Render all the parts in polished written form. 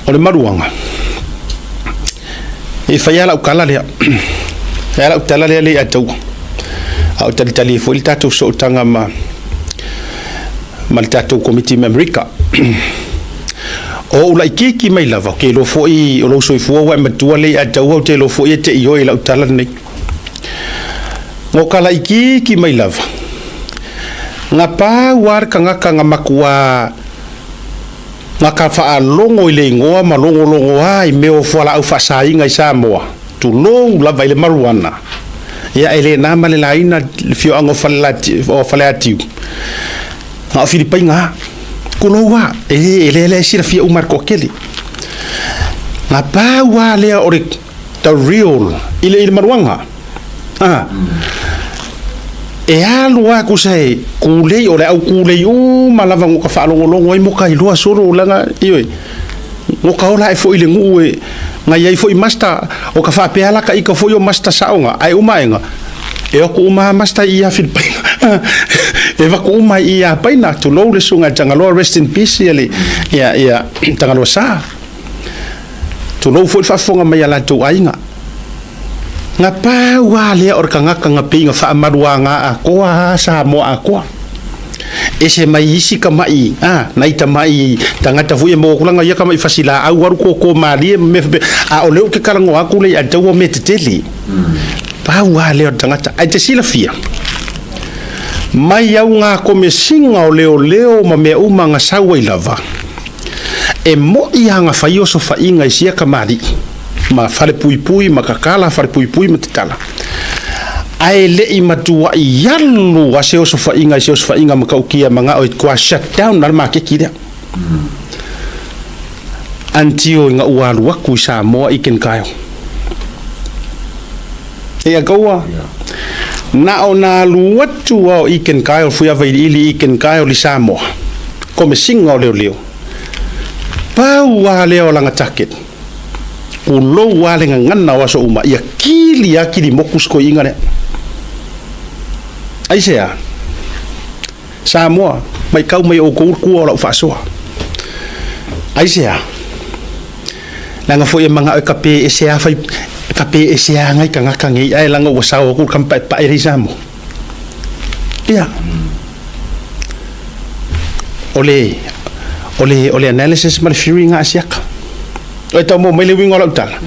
O le maluaga, e fai lava lau tala lea, fai lava lau tala lea le Ataua, a o talitali ai foi le tatou sootaga ma ma le tatou Komiti ma Amerika. O ou laitiiti mai lava, ou te iloa foi o lou soifua ua e matua le Ataua, ou te iloa foi e te ioe i lau tala lenei. Na ka laitiiti mai lava, na pau lava le tagata na matua Na ka faalogo i le igoa ma logologoa i mea o fualaau faasaina i Samoa, tulou lava i le maruana, ia e le na ma le laina le afioaga o Falelati, o Faleatiu, na o Filipaina lava. Tulou lava, e le, e le, e silafia uma e le toatele. Na pau lava lea o le the real i le, i le maruaga. Ah. E alu lava tusa e kulei, o le au kulei uma lava no ka faalogologo ai mo ka iloa solo laga, ioe, no ka ola ae foi i le nuu e na i ai foi masta, o ka faapea la ka ika foi o masta saoga, ae uma aega, e o atu uma lava masta i ia Filipaina, e avatu uma i ia Paina, tulou le susuga ia Tagaloa, rest in peace ia le, ia, ia Tagaloa Sa. Tulou foi le faafofoga mai a latou aiga. Na pau lava lea o le tagata na pei na faamaluaga atoa a Samoa atoa. Ese mai isi tama'i, a, nai tama'i tagata foi e maua atu lana ia tama'i fasilaau alu koko malie ma mea faapea, a o lea ou te talanoa atu lea ia te au o mea tetele. Pau lava lea o le tagata. Ae te silafia, mai au ngā komesina o leoleo ma mea uma na sau ai lava, E moʻi a na fai osofaiga i sia kamaliʻi ma falepuipui ma kakala falepuipui ma tatala. Ae leʻi matuaʻi alu a se osofaiga i se osofaiga matautia manao e toa shut down la le maketi lea. Until ina ua alu atu i Samoa i Kenkaio. Ia kaua. Na o na alu atu a o Egan Kyle Fuiavailiili Egan Kyle i Samoa, Komesina o Leoleo. Pau a lea o lana target, kulou a le gagana o aso uma, ia kili a kili moku se toeaina lea. Aisea? Samoa, maitau mai outou le tua o lau faasoa. Aisea? Leaga foi e manao e kape ese a fai kape ese a ngai tagata nei ae leaga ua sao atu le tamapaepae lea i Samoa. Ia. O le o le o le analysis ma le theory na a siaka. E tau maua mai le uiga o lau tala.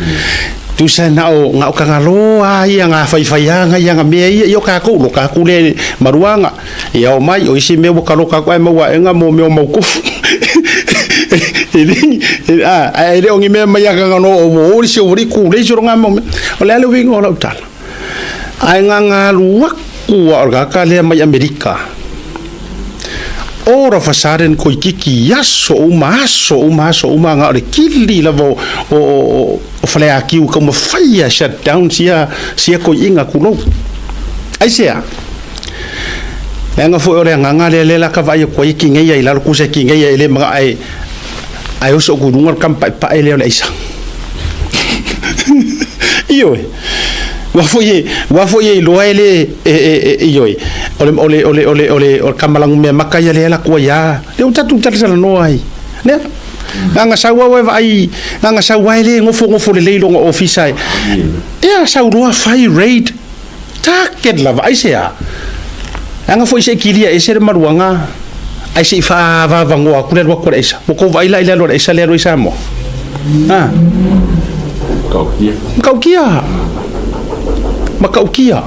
Tusa na o na o Tagaloa a ia nga faifaiaga ia nga mea ia i o kakou lo kakou le maruaga ia o mai o isi mea ua kaloka aku ae maua aega mo mea o maukofu e le a ae le o ni mea mai a no o o le si o ri ku le si o nga mo o le a le uiga o lau tala ae nga nga alu aku a o le kaka lea mai Amerika all of a sudden koikiki aso uma aso uma aso uma nga o le kili lava o o o o Faleakiu ka mafai a shut down sia sia koiiga kulou. Aisea? Leaga foi o le agaga lea lea la ka vaai atu ai e kigei ai i lalo kusa e kigei ai e le maga ae ae oso atu i luga le kamapaepae lea o le aisa. Ioe. Ua foi e ua foi e iloa e le e e e ioe o le o le o le o le o le o le kamalagu mea maka ia lea la tua ia lea ua tatou talatalanoa ai. Lea na sau au e vaai na sau ai le nofonofo lelei lona ofisa e ia sau loa fai raid target lava aisea leaga foi se i kilia ese le maluaga ae se i faavavanoa atu le alu atu a le aisa ua tou vaai la i le alu a le aisa lea alu ai Samoa a Matautia. Matautia. Matautia.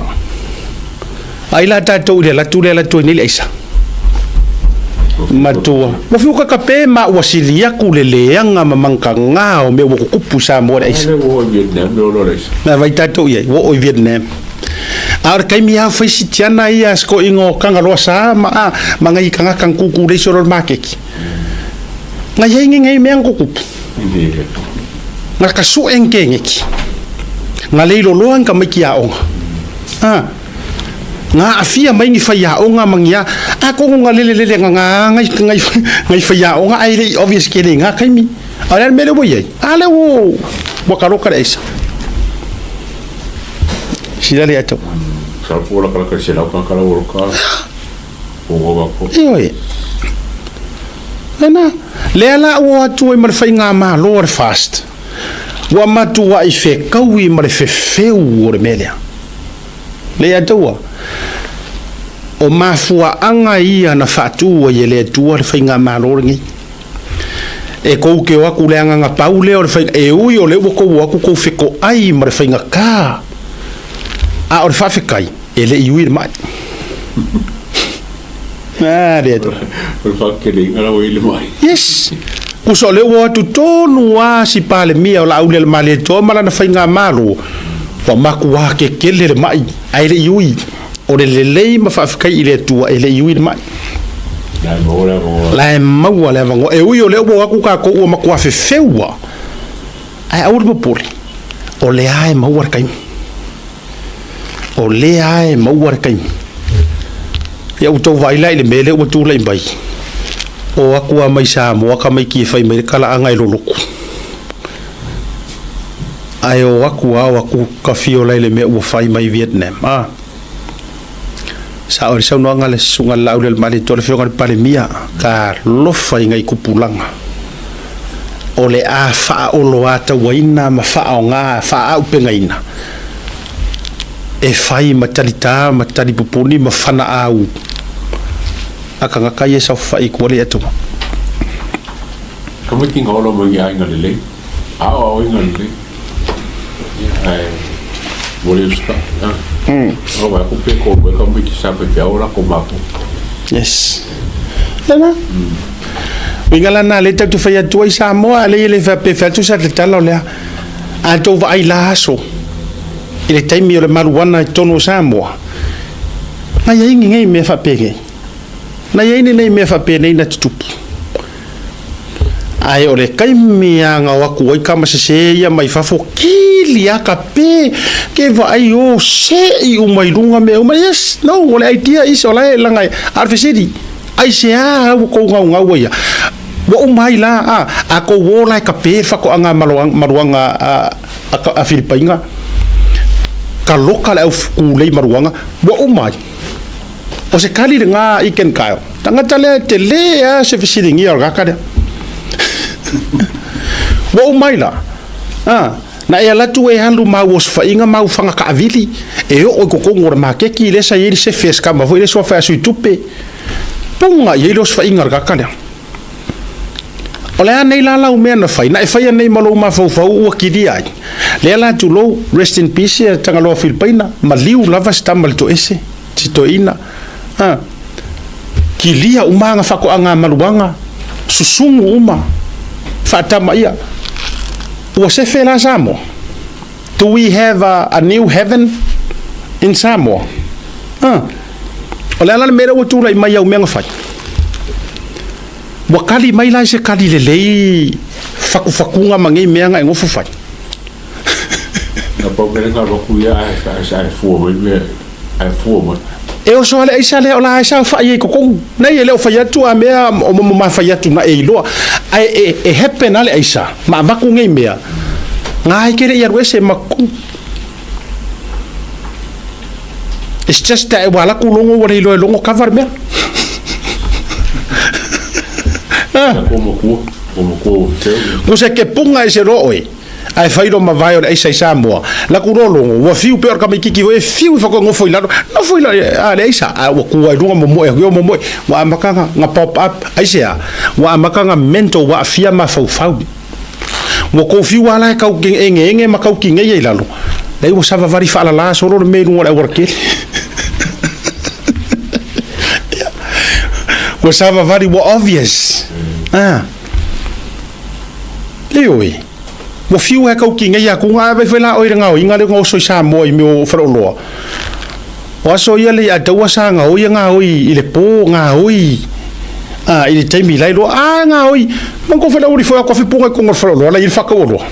Ai la tatou i le alu atu lea alu atu ai nei le aisa. Matua. Ua fiu kakape ma ua sili atu le leaga ma magataga o mea ua tutupu i Samoa le aisa. Lea ua oo i Vietnam le olo o le aisa. Na vai tatou i ai, ua oo i Vietnam. A o le taimi lava fai sitiana ia sikoiga o Tagaloa sa ma, a, ma ngai tagata na kūkū le isi o le maketi. Na i ai ni nei mea na tutupu. Na ka sue ni keneti. Na leiloloa ni tamaiti aoga. A. Na aafia mai ni faiaoga ma ni a, atonu na lelelele na na nai nai nai faiaoga ae le i obvious tele i na taimi. A o le a le mea lea ua i ai? A lea ua ua kaloka le aisa. Sila le atau. Sau po lakalaka i se lau kakala ua loka o o ako. Ioe. Lena, lea la ua o atu ai ma le faigamalo a le FAST, ua matuai fekaui ma le fefeu o le mea lea. Lea ia taua, o mafuaaga ia na faatu ai e le Atua le faigamalo lenei. E kou te o atu le agaga pau lea o le faiga, e ui o lea ua kou o atu kou fetoai ma le faigata, a o le faafetai, e le i ui le mai. A le Atua. O le faateteleina la ua i ai le mai. Yes. Kusa o lea ua o atu tonu lava si Palemia o Laaulialemalietoa ma lana faigamalo, ua matua kekele le mai, ae le i ui. O le lelei ma faafetai i le Atua e le i ui le mai. La e maua le avanoa. La e maua le avanoa. E ui o lea ua o atu tatou ua matua fefeu lava, ae aua le popole, o lea e maua le taimi. O lea e maua le taimi. Ia ua tou vaai la i le mea lea ua tulai mai, o atu lava mai Samoa tamaiti e fai mai le talaaga e lolotu. Ae o atu lava o atu tafiola i le mea ua fai mai Vietnam. A sao i le saunoaga a le Susuga i le Laaulialemalietoa le Afioga i le Palemia, talofa i nai tupulaga o le a faaoloatauaina ma faaaoga faaaupegaina e fai ma talita ma talipupuni ma fanaau a tagata ia e saofafai i tua le Atua. Tamaiti na ola mai i aiga lelei, aoaoina lelei, ia, ae ua le usitai. O vaai atu pe tolu ai tamaiti sa faifeau o latou matua. Yes. Lena. Uiga la na lea tatou te fai atu ai Samoa, a lea e le faapea fai atu sa tatala o lea. A tou vaai la aso i le taimi o le maluana i totonu o Samoa, na i ai ni nei mea faapenei. Na i ai ni nei mea faapenei na tutupu. Ae o le taimi lava na o atu ai tama sese ia mai fafo, kili lava ka pe, ke vaai o sei uma i luga mea uma. Yes, no, o le idea is, o la e laga e, a o le fesili, aisea ua tou gaugau ai ia? Ua uma ai la, a, a tou o la e kape le faatoaga maluaga a Filipaina, ka loka le au kulei maluaga, ua uma ai. O se kali lena i Ken Kyle. Tagata lea e tele lava se fesiligia o le tagata lea. Ua uma ai la, a, na e alu atu e alu ma au osofaiga ma au faga taavili e oo i totonu o le maketi lea sa i ai le sefe a si tama foi lea suafa e asu i tupe. Puga i ai le osofaiga a le tagata lea. O le a nei la lau mea na fai? Na e faia nei ma lou mafaufau ua kilia ai. Lea la tulou, rest in peace ia Tagaloa Filipaina, maliu lava si tama i le toese, si toeaina. A, kilia uma aga faatoaga maluaga, susugu uma, faatama ia. Ua sefe la Samoa? Do we have a, a new heaven in Samoa? A, o le a la le mea lea ua tulai mai au mea na fai? Ua kali mai la i se kali lelei fatufatuga ma nei mea na e nofo fai. Na pau mea lena alu atu ia ae fua mai mea, ae fua mai. E oso a le aisa lea o la e saofai ai i totonu. Nei e le o fai atu a mea o mo ma fai atu na e iloa. Ae e, e happen a le aisa ma avatu nei mea. Nga ai ke le i alu ese ma totonu. It's just that ua ala ku logo ua le iloa e logo cover le mea. Ko matua, ko matua o feo. Ko se ke punga e se roa oe. Ae fai lo mavae o le aisa i Samoa. La ku roa logo, ua fiu pe o le kamaikiki foi e fiu i whakangofo i lalo. Nofo i lalo, a le aisa, a ua kua i runga momoe, ua momoe. Ua amata nga, nga pop up, aisea, ua amata nga mental ua aafia mafaufau. Ua kou fiu lava la e kau engeenge ma kau kigeia i lalo, leai ua savavali faalala solo le mea i luga o le aualatele. Ua savavali, ua obvious. Ah. Ioe. Ua fiu e kau kigeia atu, ae vaai foi la oe i le gaoiga lea ua oso i Samoa i mea o faleoloa. O aso ia le ataua sa gaoi e gaoi i le po, gaoi a i le taimi la iloa a gaoi ma ko fela uri foi ko fipunga i kongo faleoloa la i le whakau oloa.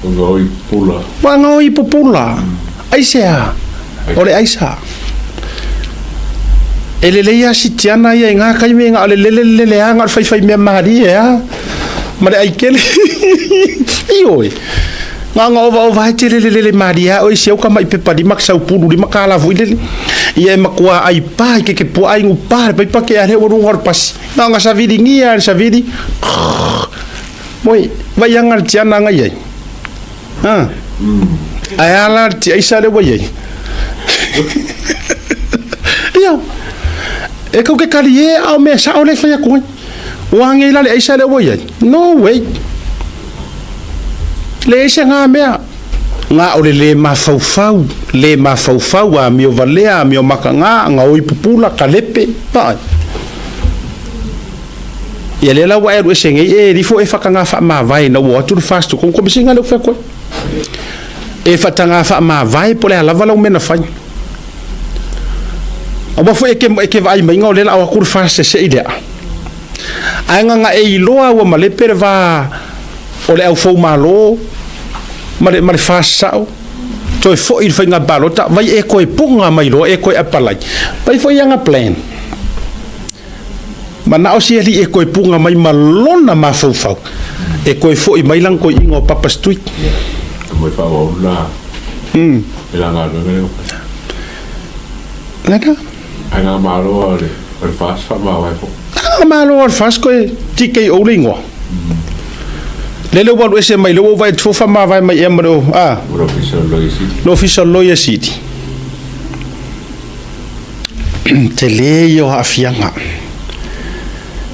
Gaoi pupula. Wa gaoi pupula. Aisea. O le aisa. E lelei a sitiana ia i ngā taimi nga o le lele lele a nga o le whaiwhai mea marie a ma le aikele. Ioe. Nga nga ova ova he te lele lele marie a o i se au ka mai pepa lima ka saupulu lima ka la vui lele. Ia e matua ai pa i ke ke pua ai pa le paipa ke ale ua luga o le pasi. Na o nga savili ngia le savili. Moi, vai anga le tiana anga iai. Ha. Ae ala le tiaisa le ua iai. Ia. E kau ke kali e ao mea sao le whai aku ai. Ua ange ila le aisa le ua iai. No way. Le aisa ngā mea. Ngā o le le mafaufau, le mafaufau, amio valea, amio makagā, gaoi pupula, kalepe, vaai. Ia lea la ua e alu ese nei e lifo e whakangā whaamavae na ua atu le fast ko komisi ngā leo whea koe. E whatangā whaamavae po le alava lau mena whai. Aua foi e ke, e ke vaai mai ngā o le la au aku le fast se se i lea. Ae nganga e iloa ua malepe le va o le au fou malo ma le, ma le fasao, toe foi i le faiga palota, vai e koe puga mai loa e koe apalai. Vai foi anga plan. Manao si ali e koe puga mai ma lona mafaufau. E koe foi mai lang koe inga o Papa Street. Yeah. Mo fa o la. E la galuega leo. Lena? Ai ngā malo o le o le fas fa ma wai fo. Ngā malo o le fas koe TKO le ingoa. Lele ua alu ese mai le ua vai fofa mavae mai ea ma le a. Le ofisa o Lawyer City. Le ofisa o Lawyer City. Tele ia o aafiaga.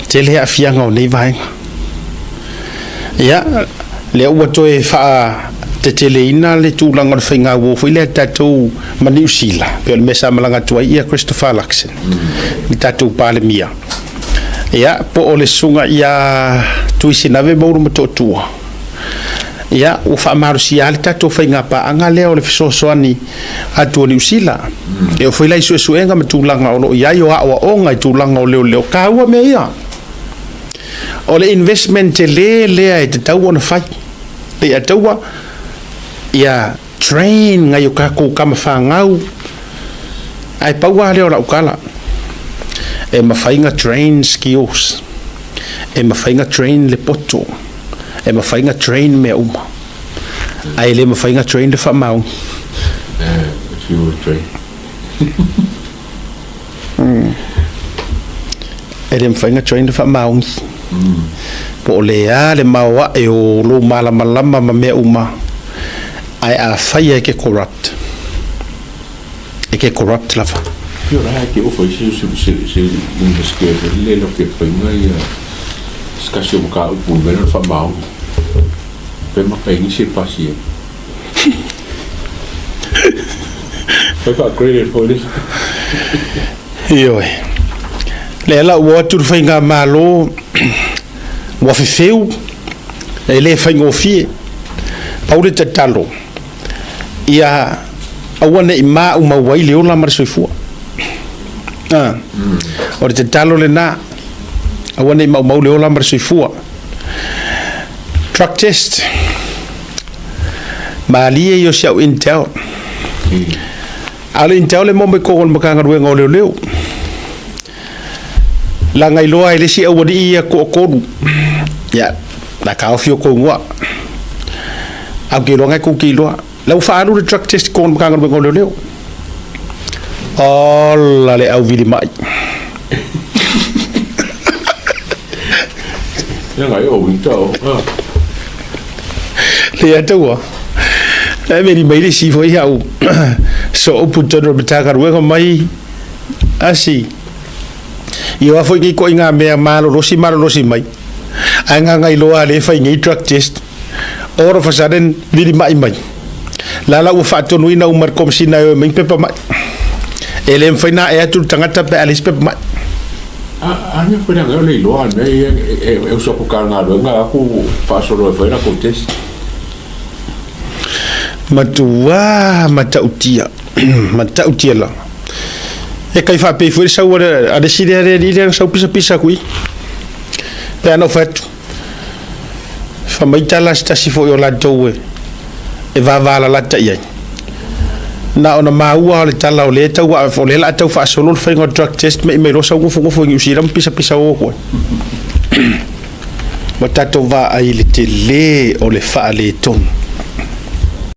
Tele aafiaga o nei vaega. Ia, lea ua toe faateteleina le tulaga o le faigauo foi lea tatou ma Niu Sila, pei o le mea sa malaga atu ai ia Christopher Luxon, le tatou Palemia. Ia, po o le susuga ia Tuisinave Maulu Motootua. Ia, ua faamalosia le tatou faigapaaga lea o le fesoasoani atu o Niu Sila. E oo foi la i suesuega ma tulaga o lo o i ai o aoaoga i tulaga o leoleo, taua mea ia. O le investment tele lea e tatau ona fai. Pei a taua ia train ngai o kakou kama fanau. Ae pau lava lea o lau tala. E mafai na train skills. E mafai na train le poto. E mafai na train mea uma. Ae le mafai na train le faamaoni. If you will train. E le mafai na train le faamaoni. Po o le a le maoae o lou malamalama ma mea uma, ae afai e ke corrupt, e ke corrupt lava. Pei o la e ke ofa i se se se se Universite foi le lo ke painga ia se kasi o ka upu me le faamaoni. Pe ma ka inisi e pasi e. Fai wha-upgrade foi le. Ioe. Lea la ua o atu le faigamalo ua fefeu, e le faigofie. Pau le tatalo, ia aua ne i maumau ai le ola ma le soifua. Ah. O le tatalo lena, aua ne i maumau le ola ma le soifua. Drug test. Malie i o si au Intel. A o le Intel le mo mai koko o le Matagaluega o Leoleo. Laga iloa ai le isi aualii ia toatolu. Ia, la taofi o kou igoa. Ae ou te iloa na e kou te iloa. La ua faaalu le drug test i koko o le Matagaluega o Leoleo. Ola le auvili mai. Ia ngai o winter o. Le ataua. E veli mai le isi foi au so upu tonu o le Matagaluega mai asi. I oa foi nei koʻi ngā mea malolosi malolosi mai. Ae ngā iloa le fai nei drug test. All of a sudden, vili mai mai. La la ua faatonuina uma le Komesina e o e mai pepa mai. E le mafai na e atu le tagata pe a leai se pepa mai. A mea foi lea o le iloa mea ia e uso aku ka galuega aku faasolo e fai lakou test. Matua matautia, matautia la. E kai faapei foi le sau a le isi lea le alii lea na sau pisapisa aku i. Pe ana ou fai atu. Fa mai tala se tasi foi o latou e vavalalata i ai. Na ona maua o le tala o lea tau o lea la tau faasolo le faiga o drug test me i mai loa sau nofonofo i Niu Sila ma pisapisa o atu ai. Ua tatou vaai i le tele o le faaletonu.